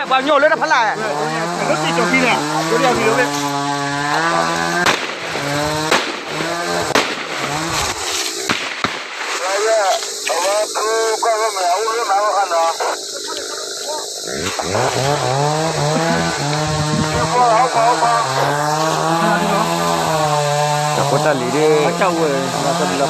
ပှၤညိၣ်လၢတၢ်ဖးလၢ် တၢ်ဖိတၢ်လံၤဒ် တၢ်ဝဲ တၢ်ဘျုးလၢဖီန့ၣ် အကစၢ်အိၣ်ဧါ အသံတုၤဟါ အသံတုၤဟါပှဲၤဂၤလီၤ ခံ ခံ ခံတဂၤ ခံဆံတဂၤ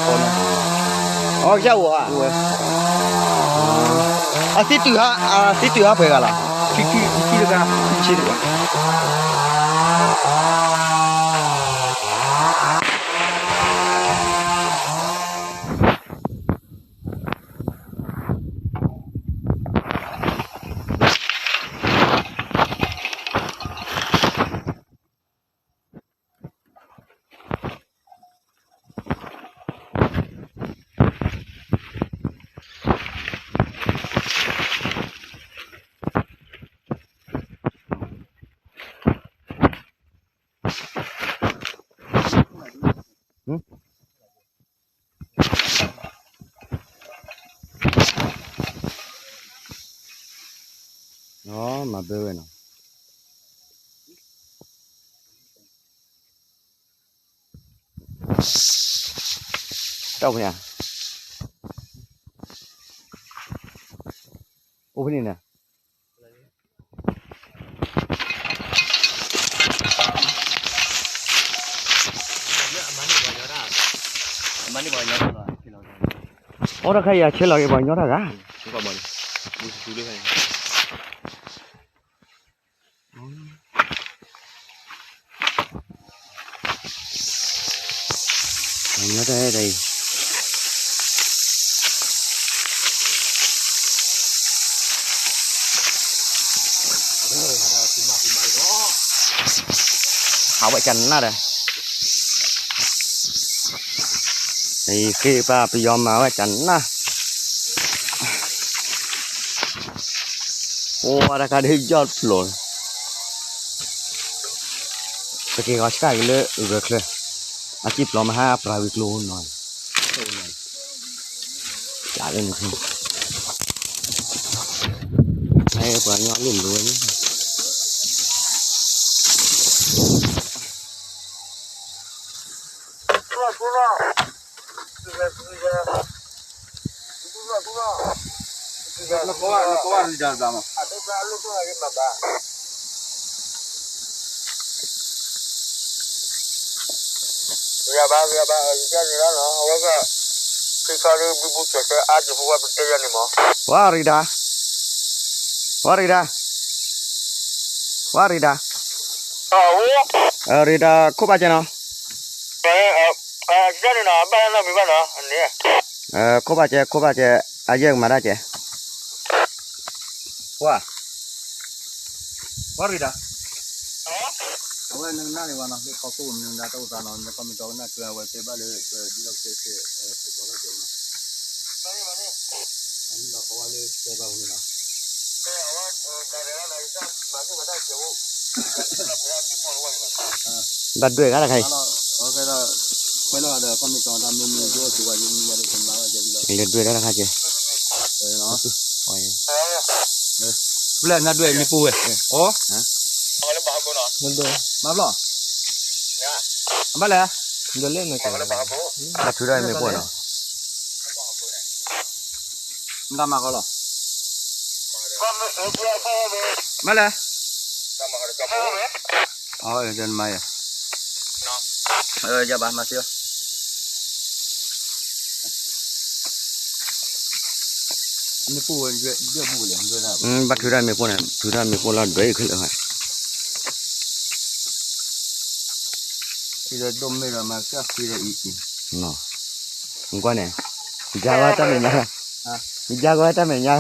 မၤဘၢဝဲနီၤ တၢ်အိၣ်ဖဲန့ၣ် အိၣ်ဖဲန့ၣ်န့ၣ် အိၣ်တခါယၤဆဲးလီၤက့ၤပှၤကညီတၢ်ဂၤ ပှၤကညီတၢ်ဂၤအံၤ ဟးဝဲကနၣ်ဒီး ဃ့ပၢ်ပယီၤမၤဝဲကနၣ် အိၣ်ဝဲတခါဒ်ယီၢ်ဖျိး ပက့ၤဂီၤဆၣ်က့ၤလၢဂၢၢ်ချၢ အစံၣ်ပျီမဟါပြၤဝံၤကျိနီၤ ပှၤကညီလၢ ဝဲရံဒါ ဝဲရံဒါ ဝဲရံဒါ ရံဒါခိၣ်ဘၣ်ကဲနီၤ ခိၣ်ဘၣ်ကဲ ခိၣ်ဘၣ်ကဲ အယဲၢ်ကမၤတၢ်ကဲ ဝဲ ဝဲရံဒါ အဝဲနကနၣ်န့ၣ်ဝဲနီၤ လၢခီခိၣ်မနုၤဒါတအိၣ်သးနီၤ နကီၢ်မ့ၢ်ကီကနၣ်ကၢအဝဲတဲဘၣ်လၢ ဒ်လီၤကဲကဲ လီၤကဝါလၢတဲဘၣ်ဝဲန့ၣ်နီၤ ဘၣ်ဒွဲၣ်ဂၤတခါအံၤ လဲၤဒွဲၣ်တၢ်တခါကဲ ဖဲလဲၣ်နဒွဲၣ်မ့ၣ်ပိၢ်ဝဲ အိၣ် မၤဘျီၣ် အဘၣ်လဲၣ် ဘၣ်ထုးထီၣ်မ့ၣ်ပိၢ်နီၤ မတၤမၤဃီလီၤ မၤလဲၣ် အၢ မၤယၤ ယဘၣ်မၤသ့ မ့ၣ်ပိၢ်ဝဲ ဘၣ်ထုးထီၣ်မ့ၣ်ပိၢ်န့ၣ် ထုးထီၣ်မ့ၣ်ပိၢ်လီၤဒွဲၣ်အံၤခဲလၢာ် ဒိၣ်မ့ၢ်ဒီးမၤကၢ်ဃံဒီးအံၤအံၤ ကွၢ်န့ၣ် ယါဝဲတၢ်မဲာ်ညါ ယါဝဲတၢ်မဲာ်ညါ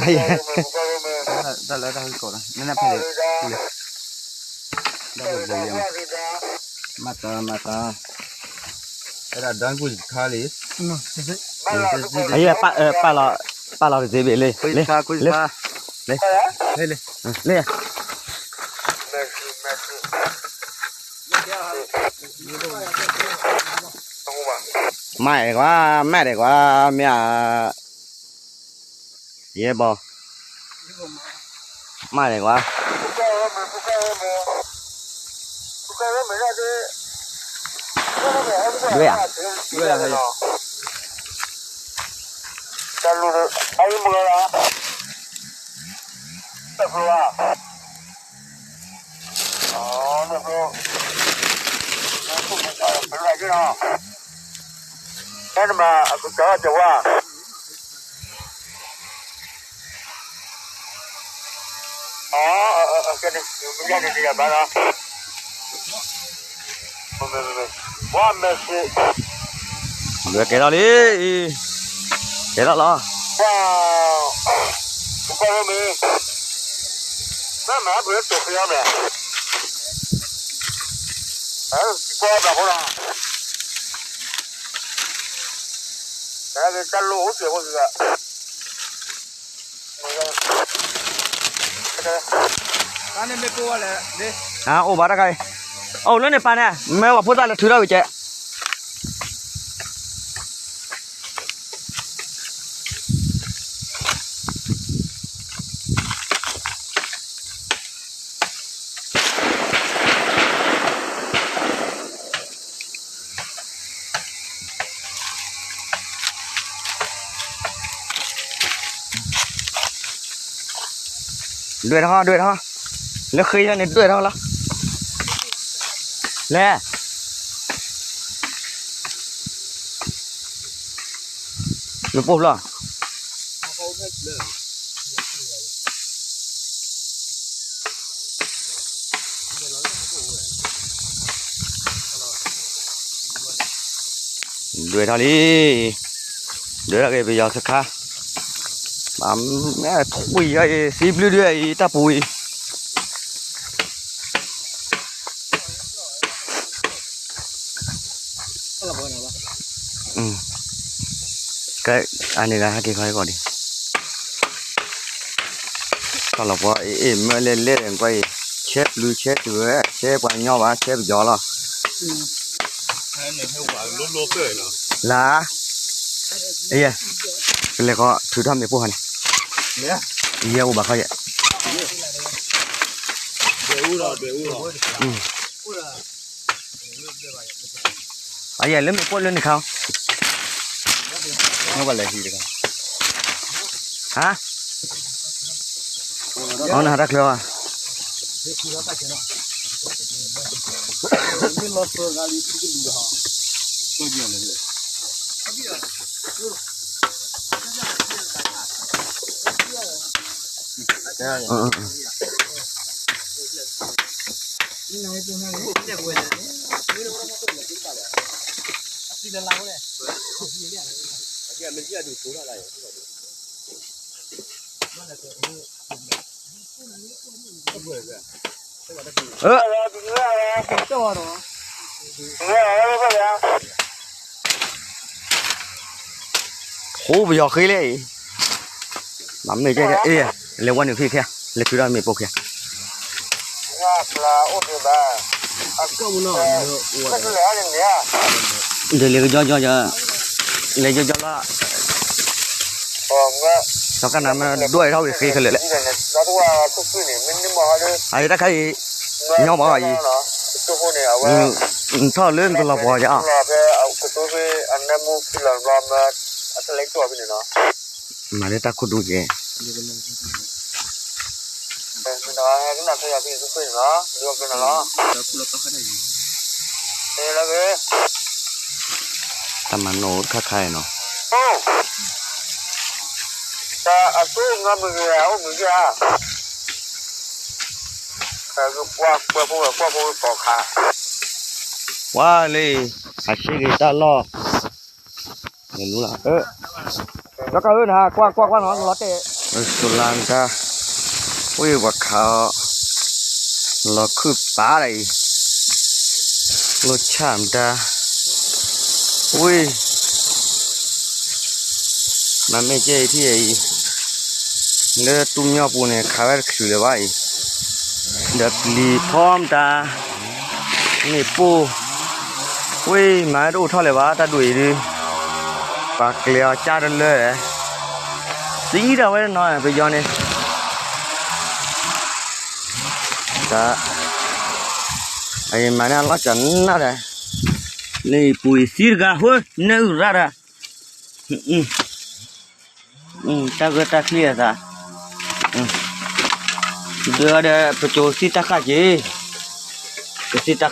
တၢ်လၢတၢ်ဟူကီး နနၢ်ဖဲလဲၣ် တၢ်ဘိးဘိးယဲၢ်မး မၤသး မၤသး အဲဒါ ဒွၣ်ကူၣ်တခါလံ အယဲၢ် ပာ်လီၤ ပာ်လီၤတစ့ဘ့ၣ်လံ လံ လံ လံ လံ မၤဒဲးကွၢ် မၤဒဲးကွၢ် မ့ၢ်ဧါ ယဲၢ်ဘီ မၤန့ၣ်ကွၢ်, ဒွဲၣ်ဧါ, တၢ်လူၤအံၤမုၢ်လီၤ, တၢ်ဖျိဧါ, ဖဲနမၤအကစၢ်ကဝါ အကဲန့ၣ် မ့ၢ်ယၤန့ၣ် ယဘၣ်လီၤ, ဝါမဲာ်စ့ၢ်, ကဲထီၣ်လံ, ကဲထီၣ်လီၤ, ပကွၢ်မ့ၢ်, မ့ၢ်မၤပှဲၤတိာ်ဖျဲမ့ၢ်, ကွၢ်ဘၣ်ဖိလီၤ, တၢ်လိၣ်အိၣ်စဲးဖိစ့ၢ်ကီး တၢ်န့ၣ်မ့ၢ်ပိၢ်ဝဲလဲၣ်, အိၣ်ဘၣ်တခါအံၤ, အိၣ်လၢန့ၣ်ပာ်န့ၣ် မ့ၢ်ပှၤဖိသၣ်လဲၤထုးထီၣ်ဝံၤကဲး, ဒွဲၣ်ထီၣ် ဒွဲၣ်ထီၣ်, လၢဃ့ယၤန့ၣ်ဒွဲၣ်ထီၣ်လီၤ, လဲၤ မ့ၢ်ပိၢ်ဖျီၣ် ဒွဲၣ်ထီၣ်လံ, ဒွဲၣ်ထီၣ်က့ၤပယီၤစခါ, မ့ၢ်ထွံၣ်ယၤအံၤ သံဘျုးဒွဲၣ်အံၤ တၢ်ပူၤအံၤ ကဲ, အန့ၣ်ဂၤဟဲက့ၤခီအံၤကီးဒံး, တၢ်လီၤပှီၢ်အ့ၣ်အ့ၣ်မၢလဲၣ်လဲၣ်ကွၢ်အံၤ, ဆဲပျုၤဆဲတုၤဝဲ ဆဲပှၤညီဘၣ် ဆဲပယီၤလီၤ, လၢ, အယဲ, ကလဲၤခီထုးထီၣ်မ့ၣ်ပိၢ်ဟါန့ၣ်, ယဲအိၣ်ဘၣ်ခီယဲ, အယဲလၢမ့ၣ်ပိၢ်လၢန့ၣ်ခါ, နဘၣ်လဲၤဟံးတခါ, ဟါ, အနဟးတၢ်ချၢဘၣ် ဃိပယီၤဃ့လဲၣ်အံၤ, မ့ၢ်ကဲ, လဲၤဝဲနုာ်ခံခံ, လဲၤထုးထီၣ်မ့ၣ်ပိၢ်ခံ, ဒ်လဲၤကကီကီ, လဲၤကကီလီၤ, စီၤကနၣ်မ့ၢ်ဒွဲၣ်ထီၣ်ဝံၤဃ့ခဲလၢာ်လဲၣ်, အတၢ်ခါအံၤ, ညီမအံၤ, နထီၣ်လၢနကလီၤပှီၤယအီၤ, မၤလၢတၢ်ခိၣ်ဒူကဲ, တၢ်မၤနီၣ်အိၣ်တခါခါအံၤနီၤ, တၢ်အသိၣ်ငါမုၢ်ဂ့ၤအိၣ်မုၢ်ဂ့ၤဧါ, ကွၢ်ဖိဝဲကွၢ်ဖိဝဲကိးခါ, ဝါလံ, အဆ့ဂ့ၤတၢ်လီၢ်, နလူလီၤ, ဒီကၢ်ဧၢ နဟးကွၢ်ကွၢ်ကွၢ်နီၤ နလီၤတဲာ်, စိလါတၢ်, ဝံၢ်ပှၤခးအီၤ, လီၤခုၣ်ပာ်ဒၣ်အံၤ, လိၣ်ဆၣ်မတၤ, ဝံၢ် မၤမ့ၢ်ကဲအံၤထံၣ်အံၤ, လၢတူၢ်မညီပူၤန့ၣ် ခးဝဲတချုးလၢၤဘၣ်အံၤ, ဒီးပျံၤဖီမတၤ, မ့ၣ်ပိၢ်, ဝံၢ်မၤတအိၣ်ထီၣ်လၢၤဘၣ် တၢ်ဒွဲၣ်အံၤဒုး, ပှၤကျဲၤအီၤကၢ်တလၢ, သံဒၣ်ဝဲတနီၤ ပယီၤန့ၣ် တၢ်, အံၤမၤန့ၢ်အလီၢ်ကနၣ်ဒီး, လၢအံၤပူၤအံၤသံတဂၤ ဟိ နၢအုၣ်ရၣ်ဒီး, တၢ်ဂၢၢ်တၢ်ကျိၤအသး, ဒုးဒီးပကၠိသံတၢ်ဃၣ်က့ၤ, ကသံတၢ်ဃၣ်အိ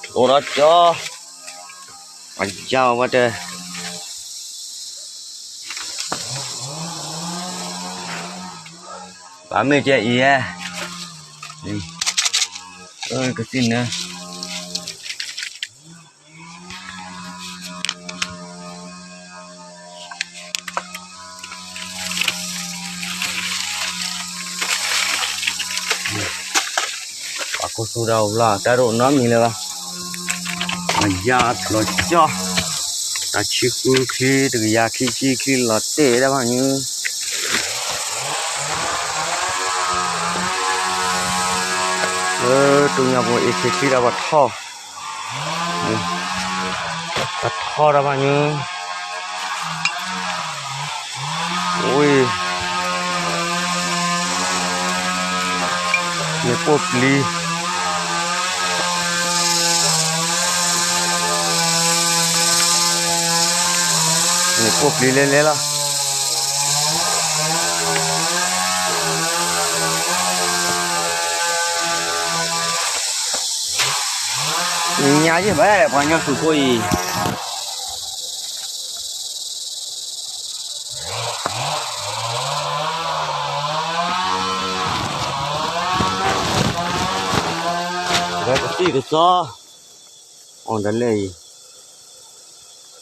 ၣ်တၢ်ကၠီ အိၣ်ဒီးကၠီ, အယါဝဲတဲ, ဘၣ်မ့ၢ်ကဲအံၤဧါ, ကသံၣ်နၢ ပှၤကိးသူဒီးအိၣ်လီၤ တၢ်တအိၣ်နီတမံၤလၢၤဘၣ်, အယါလီၤကၠီ, တၢ်ဆံဃုချံ တကယၤခံဆံချံလီၤတဲာ်ဒၣ်ဘၣ်ညါ, လၢတူၢ်ညါပူၤ အ့ၣ်ခ့ချံဒီးပှၤထီၣ် ပှၤထီၣ်တၢ်ဘၣ်ညါ, ဝ့ၢ်, မ့ၣ်ပိၢ်ပျံၤ, မ့ၣ်ပိၢ်ပျံၤလဲၤလဲၤလီၤ. ညါယဲၢ်ဘၣ် ပှၤကညီသုးဖိအံၤ, ဝဲကသံၣ်ကသီ အီၣ်တၢ်လၢအံၤ,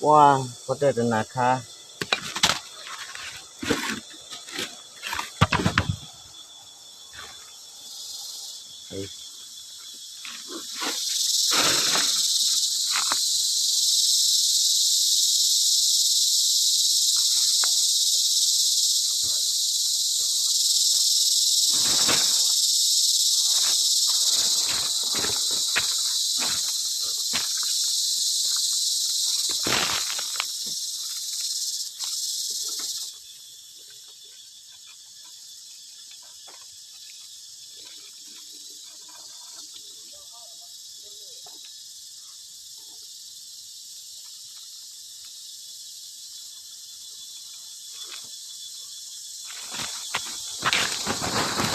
ပှၤ ဖီတၢၣ်တနၤခါ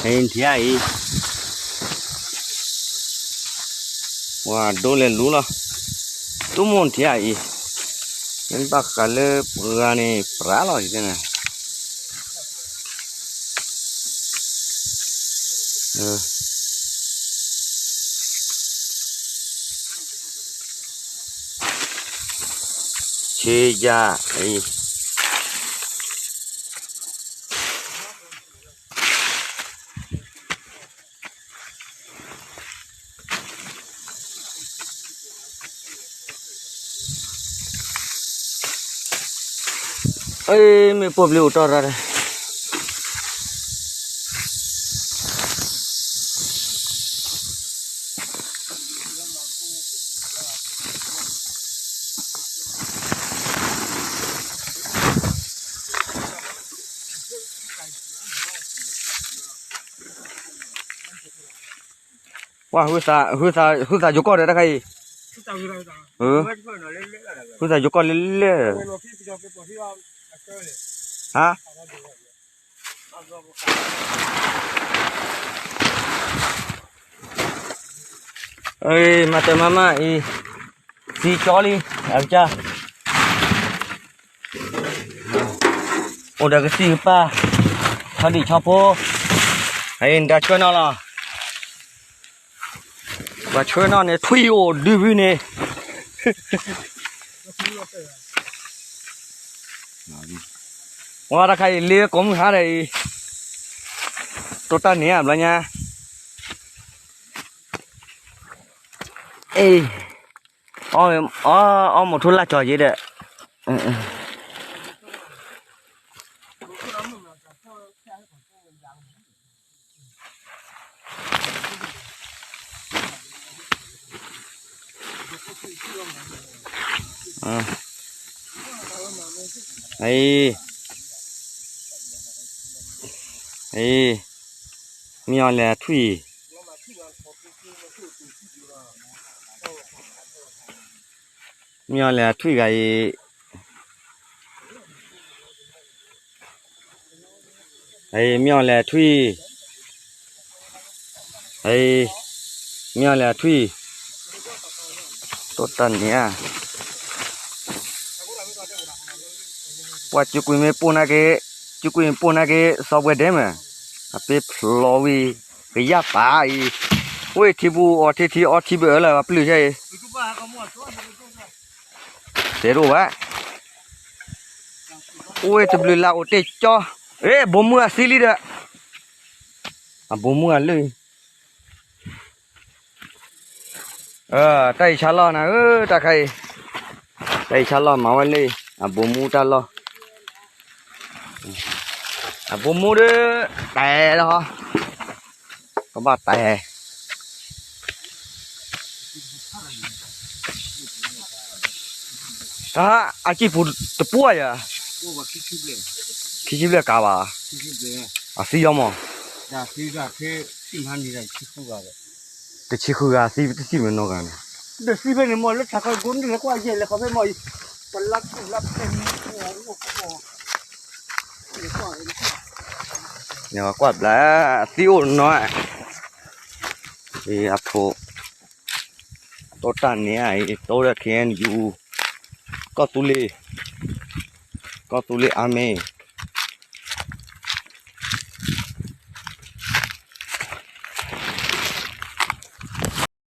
နထံၣ်အံၤ, ပှၤဒိလဲၤလူလီၤ, တူၢ်မိၣ်နထံၣ်အံၤ, မ့ၢ်ဘၣ်ဃးလၢပှၤဂၤန့ၣ် ပြးလီၤယတဲနၤ ဆ့ယၤအံၤ, အ့ မ့ၣ်ပိၢ်ပျံၤအိၣ်တီၢ်ရၣ်ဒီး ပှၤ ဟုသးယိၤကီၢ်ဒီးတခါအံၤ, ဟုသးယိၤကီၢ်လဲၣ်လဲၣ်, ဟါ, မၤတၢ်မၤမၤအံၤ, သံကၠီလံ, အကစၢ် အိၣ်ဒီးကသံၣ်ကပၢ်, ဆီဒံၣ်ဆီဖိ, အံၤနတၢ်ဆှၢနီၤလီၤ, ပှၤဆှၢနီၤန့ၣ် ထွံၣ်အိၣ်ဒုဘုန့ၣ်, ဝဲတခါအံၤလ့ကိးမုၢ်ဟါဒီးအံၤ, တိၢ်တၢ်န့ၣ်အဘျီညါ, အ့ အီၣ်မိၢ်ထူလၢ်ကၠီၤယ့ဒီး, အ အံၤ, အံၤ, မ့ၢ်အီၤလဲၤအထွံၣ်, မ့ၢ်အီၤလဲၤအထွံၣ်ဂၤအံၤ, အံၤ မ့ၢ်အီၤလဲၤအထွံၣ်, အံၤ မ့ၢ်အီၤလဲၤအထွံၣ်, တိၢ်တၢ်န့ၣ်ဧါ, ပှၤကကွံာ်မ့ၢ်ပိၢ်နာ်က့, ကကွံာ်မ့ၢ်ပိၢ်နာ်က့ စီၤပှဲၤဒဲမ့ၢ်, အပ့ၤဖျိးဝံၤ ကယၢ်ပာ်အံၤ, အိၣ်ထံပူၤအီထံထံအီထံပအၢလၢပှၤပျုၢ်ဆဲအံၤ, တဲတအိၣ်ဘၣ်, အိၣ်တဘျုးလၢအိၣ်တ့ၢ်ကၠီ, အ့ ဘိးမူအသံလံဒီး, အဘိးမူအလၢ တၢ်အံၤဆါလီၢ်နၤဧၢ, တၢ်ခါအံၤ, တၢ်အံၤဆါလီၢ်မၤဝဲလၢ အဘိးမူတၢ်လီၢ်, အဘိးမူဒီး, တဲလီၤ, ကဘၣ်တဲ, တၢ်အကံၢ်ပူၤတပူၤယၤ, ခံဆံဘျဲၣ်ကးဘၣ်, အသံယီမး, တဆံဃုဂၤသံတသံမ့ၢ်နီၢ်ဂၤန့ၣ်, ဒ်သံဖဲန့ၣ်မ့ၢ်လၢထးခီကိးနံၣ်လဲၤကွၢ်ယဲၢ်လဲၤခီဖဲမ့ၢ်, ပလၢ်ကူၣ်လၢဖဲန့ၣ်, ကွၢ်ဘျါ, သံအိၣ်နီၤ, အဖိ, တိၢ်တၢ်န့ၣ်အံၤ တိၢ်ဒီး ခ့ၣ်အဲၣ်ယူၣ်, ကီၢ်သူလ့ၤ, ကီၢ်သူလ့ၤအါမ့ၢ်